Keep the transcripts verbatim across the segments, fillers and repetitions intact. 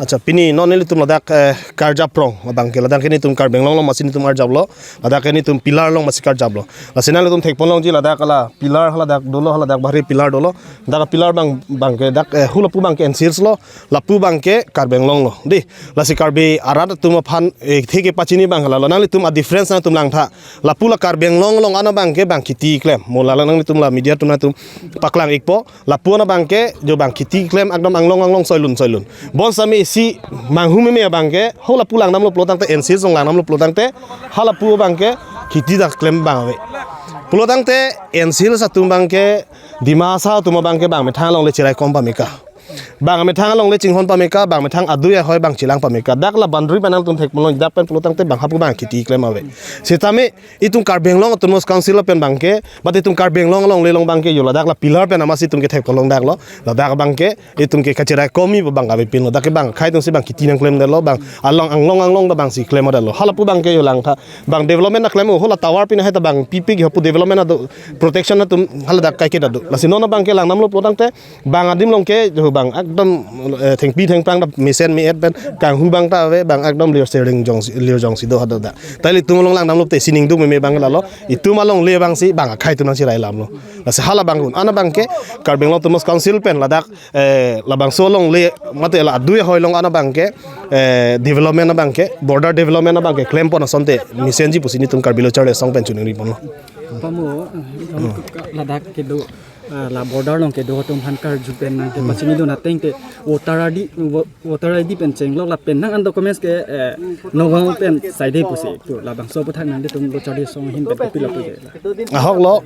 Acha, pini non nelitum ladak, eh, karjap rong abangke, ladak ke netum Karbi Anglong along masi netum arjaplo, ladak ke netum pillar along masi karjaplo. Lasi nanglitum thekponlongji ladak ala pillar haladak dolo, haladak bahari pillar dolo. Dak pillar abang, abangke dak, eh, halapu abangke N C Hills lo, lapu abangke Karbi Anglong lo. Dei, lasi Karbi arat atum aphan, eh, theke pachini abang halalo. Nanglitum a-difference nangtum langtha. Lapu la Karbi Anglong along an abangke bang kheti klem. Mo la nanglitum la media atum nangtum paklang-ikpo. Lapu an abangke jo bang kheti klem ekdom anglong anglong soilun soilun. Bonsitame isi manghu meme abangke, halapu langdamlo pulotangte, N C Hills along langdamlo pulotangte, halapu abangke kheti ta klem bang ave. Pulotangte N C Hills atum abangke Dima Hasao atum abangke bang methang alongle chirai kom pameka. Bang methang alongle chinghon pameka, bang methang adui ahoi bang chelang pameka. Dak la boundary pen nangtum thekponlong, dak pen pulotangte bang hapu bang kheti klem ave. Sitame itum Karbi Anglong Autonomous Council pen abangke, but itum Karbi Anglong alongle along abangke jo ladak la pillar pen amatsi itum ke thekponlong daklo. Ladak abangke itum ke kachirai komi abang avepinlo. Dak ke bang akhai atumsi bang kheti nangklemdetlo, bang along anglong anglong ta bangsi klemdetlo. Halapu abangke jo langtha. Bang development nangklem, o hala tower pin hai ta bang pipi ke hapu development ado, protection atum haladak kaike ta do. Lasi non abangke langdamlo pulotangte, bang adim along ke jo bang ekdom, eh, thengpi thengphrang ta mesen me-et pen kanghu abang ta ave, bang ekdom lir sering jongsi, lir jongsi do hado dak. Ta ilitum along langdamlo te sining duk meme abang lalo. Itum alongle abangsi bang akhai atum nangchirai lamlo. Lasi hala bang un. An abangke Karbi Anglong Autonomous Council pen ladak, eh, labangso alongle mate la adui ahoi along an abangke, eh, development abangke, border development abangke klempon asonte mesenji pusi netum Karbi Lo Charli Asong pen chiningriponlo. Pamo, eh, ladak kedo, eh, la border along kedo atum aphan karju pen nangkepachinidun ateng ke voter I D, vo-, voter I D pen chenglok lapen nang an documents ke, eh, Nagaon pen saide pusi. To labangso aputhak nangtum Lo Charli Asong ahin pen kopilo pu ke. Ahoklo,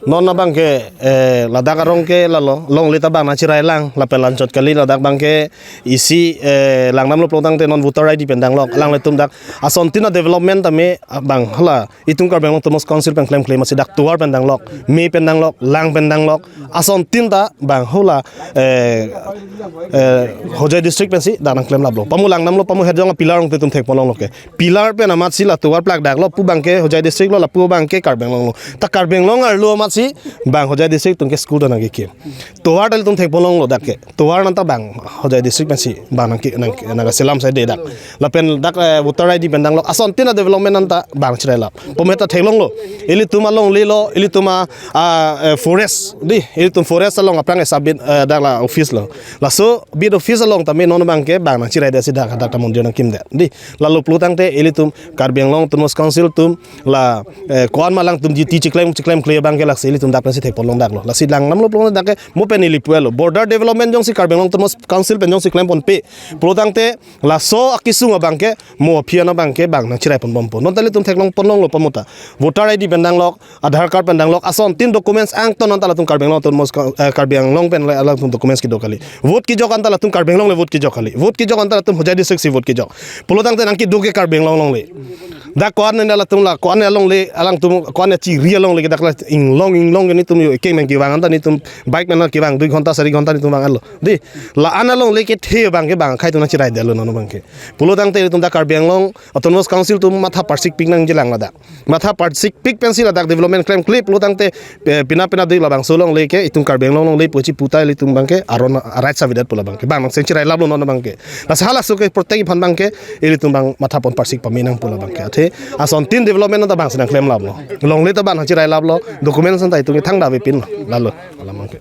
non abangke, eh, ladak arong ke lalo, longle ta bang nangchirailang, lapen la anchot kali ladak abangke isi, eh, langdamlo pulotangte non voter I D pen danglok, alanglitum dak asontin a-development tame, ah, bang hala itum Karbi Anglong Autonomous Council pen klemkle amatsi dak tovar pen danglok, me pen danglok, lang pen danglok, asontin ta bang hala, eh, eh, Hojai district pensi dak nangklemlaplo. Pamo langdamlo, pamo het jong a-pillar along te itum thekponlonglo ke. Pillar pen amatsi la tovar plak daklo pu abangke Hojai district lo, lapu abangke Karbi Anglong lo. Ta Karbi Anglong arlo amatsi bang Hojai district atum ke school do nangkekim. Tovar ta ilitum thekponlonglo dak ke. Tovar nang ta bang Hojai district pensi bang nangke, nang, nangkeselam saide dak. Lapen dak, eh, voter I D pen danglok. Asontin a-development nang ta bang chirailap. Pamo het ta theklonglo. Ilitum alongle lo, ilitum a, a, eh, forest, dei, ilitum forest along aphrang esa beat, eh, dak la office lo. Laso beat office along tame non abangke bang nangchiraidetsi dak, dak ta mondir nangkimdet. Dei, lalo pulotangte ilitum Karbi Anglong Autonomous Council atum la, eh, ko-an ma alangtum duty chiklem, chiklemkle abangke lasi ilitum dak pensi thekponlong daklo. Lasi langdamlo pulotangte dak ke mo pen ili puelo. Border development jongsi Karbi Anglong Autonomous Council pen jongsi klemponpe pulotangte laso akesung abangke mo aphi an abangke bang nangchiraiponbompo. Non ta ilitum theklongponlonglo pamo ta. Voter I D pen danglok, Aadhaar card pen danglok, asontin documents angton non ta latum Karbi Anglong Autonomous Coun-, eh, Karbi Anglong pen le alangtum documents kedo kali. Vote kejok an ta latum Karbi Anglong le vote kejok kali. Vote kejok an ta latum Hojai district si vote kejok. Pulotangte nangkedo ke Karbi Anglong alongle. Dak ko-an ne latum la, ko-an ne alongle, alangtum ko-an ne chiri alongle ke dak la inglong inglong ke netum jo ekeng meng kevang an ta netum bike pen nangkevang dui ghonta sari ghonta netum vang anlo. Dei, la-an alongle kethe abangke bang akhai atum nangchiraidetlo non abangke. Pulotangte ilitum dak Karbi Anglong Autonomous Council atum matha parsikpik nangjilang ladak. Matha parsikpik pensi ladak development klemkle pulotangte, eh, pina pina dei labangso alongle ke itum Karbi Anglong alongle pusi puta ilitum abangke aron a-right savidat pu labangke. Bang nangcheng chirailaplo non abangke. Lasi halaso ke protect iphan abangke ilitum bang mathapon parsik pame nang pu labangke. Athe asontin development ta bangsi nangklemlaplo. Longle ta bang nangchirailaplo. Documents an ta itum ke thangta avepinlo. Lalo. Alam abangke.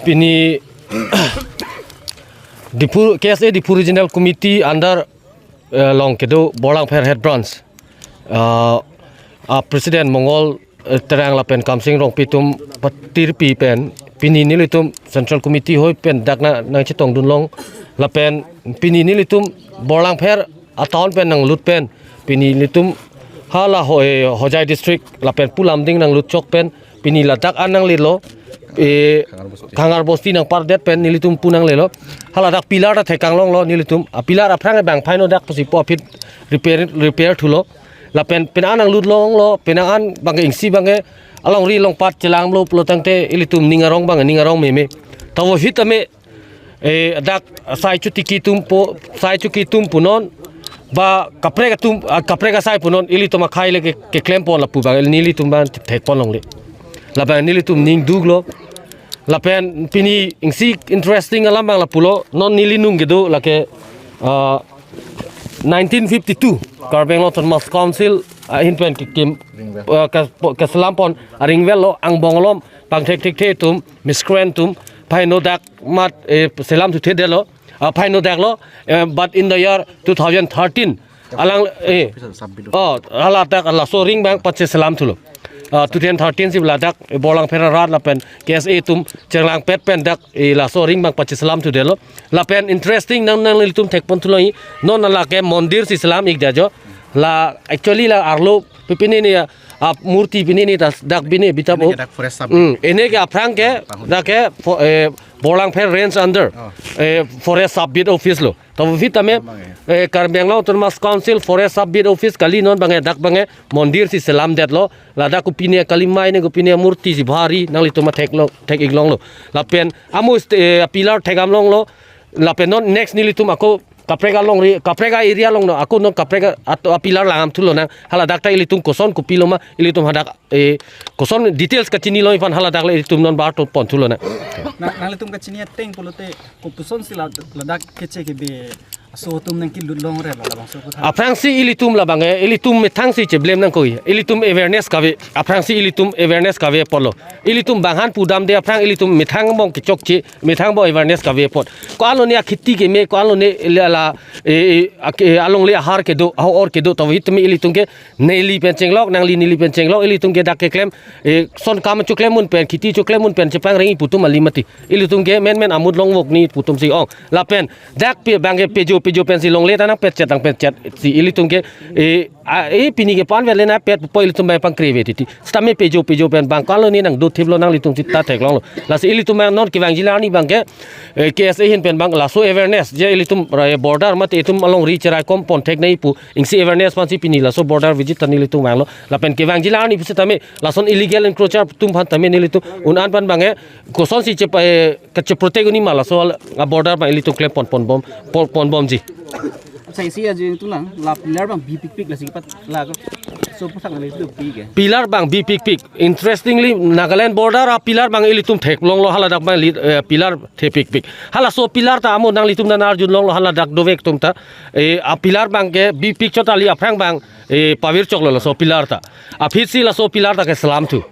Pini Diphu, K S A Diphu Regional Committee under, eh, along kedo Borlangpher Head Branch, ah, ah, President Mongol, eh, Terang lapen Kamsing Rongpi atum patirpi pen pini nelitum Central Committee ahoi pen dak na nangchetongdunlong lapen pini nelitum Borlangpher a-town pen nanglut pen, pini ilitum hala ho, eh, Hojai district lapen pu Lumding nanglut chok pen, pini ladak an nanglelo, eh, Khangar Bosti. Khangar Bosti nangpardet pen nelitum pu nanglelo. Haladak pillar ta thekang longlo nelitum. A-pillar aphrang bang phaino dak pusi po aphi repair, repair thulo. Lapen penang an nanglut longlo, penang an bangke ingsi bangke alongri longpat chelanglo pulo tangte ilitum ning arong bang, ning arong meme. Tavo hit ame, eh, dak sai chotiki atum po, sai chotiki atum punon, ba kaprek atum, ah, kaprek asai punon, ilitum akhai le ke, keklem pon lapu bang, nelitum bang thek pon longle. Labang nelitum ning duklo. Lapen pini ingsi interesting alam bang lapulo, non neli nung kedo lake, ah, nineteen fifty-two, Karbi Anglong Autonomous Council, ah, ahin pen ke, kim, Ringwell. Ah, ke, po, keselam pon, ah, Ringwell lo, angbong alom, pangthek thekthe atum, miscreant atum, phaino dak mat, eh, selam thuthedetlo, ah, phaino daklo, eh, but in the year two thousand thirteen, alang, eh, Submit. Oh, haladak laso ring bang pacheselam thulo. Ah, two thousand thirteen si ladak, eh, Borlangpher arat lapen K S A atum chenglangpet pen dak, eh, laso ring bang pacheselam thudetlo. Lapen interesting nang, nanglitum thek pon thulo, non lake mondir si selam ik dajo. La actually la arlo pipini ni, ah, murti pini ni tas dak bini bitap. Ini o. Ke dak forest sub. Hmm, ini ke aphrang ke, ah, dak ke fo-, eh, Borlangpher range under, oh, eh, forest sub beat office lo. Tavo hit ame, bang, eh, Karbi Anglong Autonomous Council forest sub beat office kali non bang, eh, dak bang, eh, mondir si selamdetlo. Ladak kopine kalimai ne kopine murti si bhari nanglitum theklo, thek ik longlo. Lapen amo st-, eh, pillar thekdam longlo. Lapen non next nelitum ako kaprek alongri, kaprek a-area along no, ako non kaprek a-, at-, a-pillar langdam thulo nang. Haladak ta ilitum koson kopilo ma, ilitum hadak, eh, koson details kachinilo aphan haladak le ilitum non bar to pon thulo nang. Na, nanglitum kachini ateng pulote kopuson si la, ladak keche kebe aso atum nangkelut longre la labangso aphuthak. Aphrangsi ilitum labang, eh, ilitum methang si cheblem nangkok. Ilitum awareness kave. Aphrangsi ilitum awareness kave apotlo. Ilitum bang aphan pudamde aphrang ilitum methang angbong kechokche, methang angbong awareness kave apot. Ko-an lone akheti keme, ko-an lone la, la, eh, eh, ak-, eh, alongle ahar kedo, aho-or kedo, tavo hit me ilitum ke neli pen chenglok, nangli neli pen chenglok, ilitum ke dak keklem, eh, son kam choklem un pen, kheti choklem un pen, chepangring pu atum kali mati. Ilitum ke menmen amut longvok ni pu atum si ong. Lapen, dak pe bang ke pejo, pejo pen si longle ta nangpetchet, nangpetchet. Si ilitum ke, eh, a, eh, pini ke pan vele nangpet po ilitum bang pangkre ave titi. Sitame pejo, pejo pen bang ko-an lone nangdothiplo nanglitum sita theklonglo. Lasi ilitum bang non kevangji arni bang ke, eh, K S A ahin pen bang laso awareness. Je ilitum ra-, border mate itum alongri cherai kom pon thek nangji pu. Ingsi awareness aphansi pini laso border visit ta nelitum vanglo. Lapen kevangji arni pusitame lason illegal encroacher atum aphan tame nelitum un-an pen bang, eh, kosonsi chepa, eh, kacheprotect un-e ma laso a-border bang ilitum klem pon, pon bom, pon, pon bomji. Sai si aji tulang, la pillar bang bipikpik lasi pat la ko. So aphuthak nanglitum pi ke. Pillar bang bipikpik. Interestingly, Nagaland border a-pillar bang ilitum theklonglo haladak bang li-, eh, pillar thepikpik. Halaso pillar ta amo nanglitum nang arjulonglo haladak dovek atum ta. Eh, a-pillar bang ke bipik chot kali aphrang bang, eh, pavir choklo laso pillar ta. Aphi si laso pillar ta keselam thu.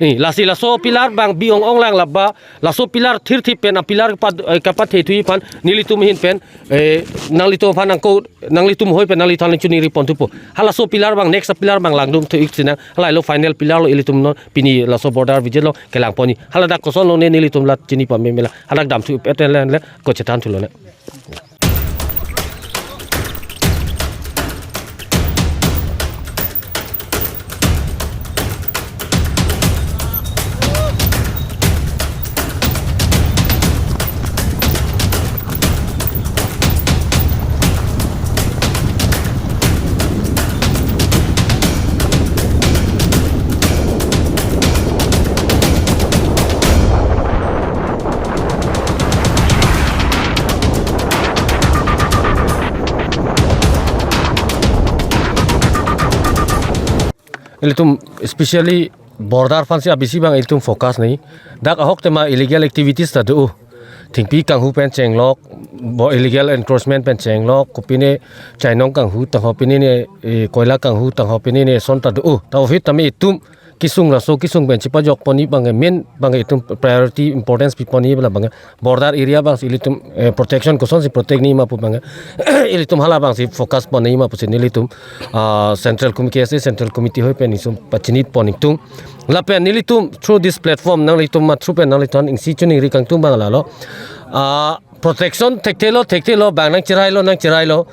Eh, lasi laso pillar bang bi-ong-ong lang laba, laso pillar thirthip pen a-pillar pat, eh, kapathe thuji aphan, nelitum ahin pen, eh, nanglitum aphan nangko, nanglitum hoi pen nanglitum nangchiningri pon thupo. Halaso pillar bang, next a-pillar bang langdun thu ik sinang, halailo final pillar lo ilitum non, pini laso border visit lo, kelang ponji. Haladak koson lone nelitum la chini pamemela, haladak dam thu pen le, le, ko chethan thulo ne. Ilitum especially border aphansi abisi bang ilitum focus nangji. Dak ahok tema illegal activities ta do. Thengpi kanghu pen chenglok, bo illegal encroachment pen chenglok, kopine chainong kanghu, tangho pine ne, eh, koila kanghu, tangho pine ne son ta do. Tavo hit tame itum kesung laso kesung pen chepajok ponji bang main bang itum priority importance pi ponji la bang border area bangsi ilitum, eh, protection kosonsi protect nangji ma pu bang ilitum hala bangsi focus pon nangji ma pusi nelitum, ah, Central Committee, K S A Central Committee hoi pen itum pachinit pon ingtung. Lapen nelitum through this platform nanglitum ma through pen nanglitum ingsi chiningri kangtung bang lalo. Ah, protection thekthelo, thekthelo, bang nangcherailo, nangcherailo.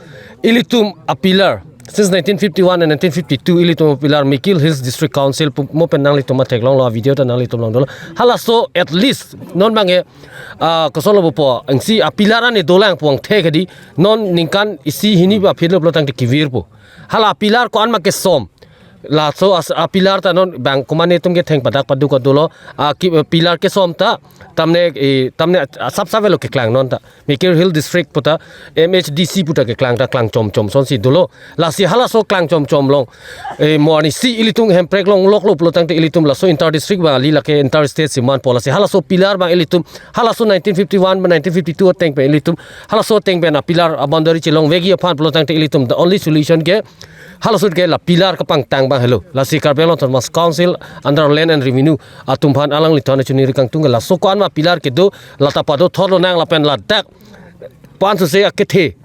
Ilitum a pillar since nineteen fifty-one and nineteen fifty-two, ilitum a pillar Mikir Hills District Council pu-, mo pen nanglitum atheklonglo, a video ta nanglitum longdolo. Halaso at least non bangke, ah, kosonlo pupo, angsi a pillar ani dolang puangthe kedi, non ningkan isi hini ba philo pulotangte kevirpo. Hala a pillar ko-an ma kesom. Laso as-, a pillar ta non bang komatne atum ke theng padak paduk dolo. A ki, pillar kesom ta, tamne, eh, tamne asap sap avelo keklang non ta. Mikir Hill District puta, M H D C puta keklang ta klang chom chom asonsi dolo. Lasi halaso klang chom chom along, eh, mo arnisi ilitum Hemprek along loklo pulotangte ilitum laso inter district ba kali, lake inter state si manpo. Lasi halaso pillar bang ilitum, halaso nineteen fifty-one ba nineteen fifty-two ateng pen ilitum, halaso ateng pen a pillar a boundary chelongvekji aphan pulotangte ilitum the only solution ke halaso ke la pillar kapangtang bang helo. Lasi Karbi Anglong Autonomous Council under Land and Revenue atum aphan alanglitum aphan choningri kangtung ke laso ko-an ma pillar kedo, la ta pado thorlo nang lapen ladak pansose akethe,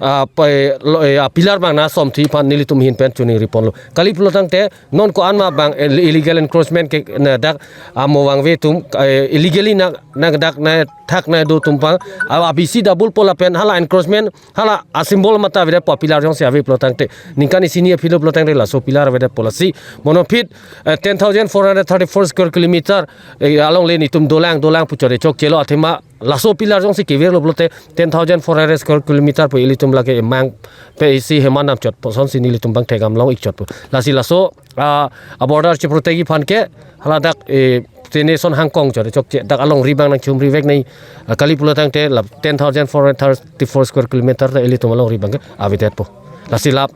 ah, pa, lo, eh, a pillar bang na somthi aphan nelitum ahin pen choningri ponlo. Kali pulotangte non ko-an ma bang ill-, illegal encroachment ke na dak amo vangve atum, eh, illegally na, na dak na thak na do atum aphan, a, a B C double po lapen hala encroachment, hala a symbol mata avedetpo, pillar jongsi ave pulotangte. Ningkan isi hini aphilo pulotangte laso pillar avedetpo. Lasi monopit, eh, ten thousand four hundred thirty-four square kilometer, eh, along le netum dolang dolang pu chore chokchelo, athema laso pillar jongsi kevirlo pulote ten thousand four hundred square kilometer pu ilitum lake emang pe isi hemanam chotpo asonsi nelitum bang thekdam long-ik chotpo. Lasi laso, ah, a border cheprotectji aphan ke haladak, eh, tene son hangkong chore chokche dak alongri bang nangchumrivek nai, ah, kali pulotangte la ten thousand four hundred thirty-four square kilometer ta ilitum alongri bang ke avedetpo. Lasi la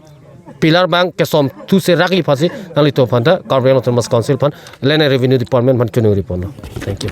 pillar bang kesom thu se rakji aphansi nanglitum aphan ta Karbi Anglong Autonomous Council aphan Land and Revenue Department aphan choningri ponlo. Thank you.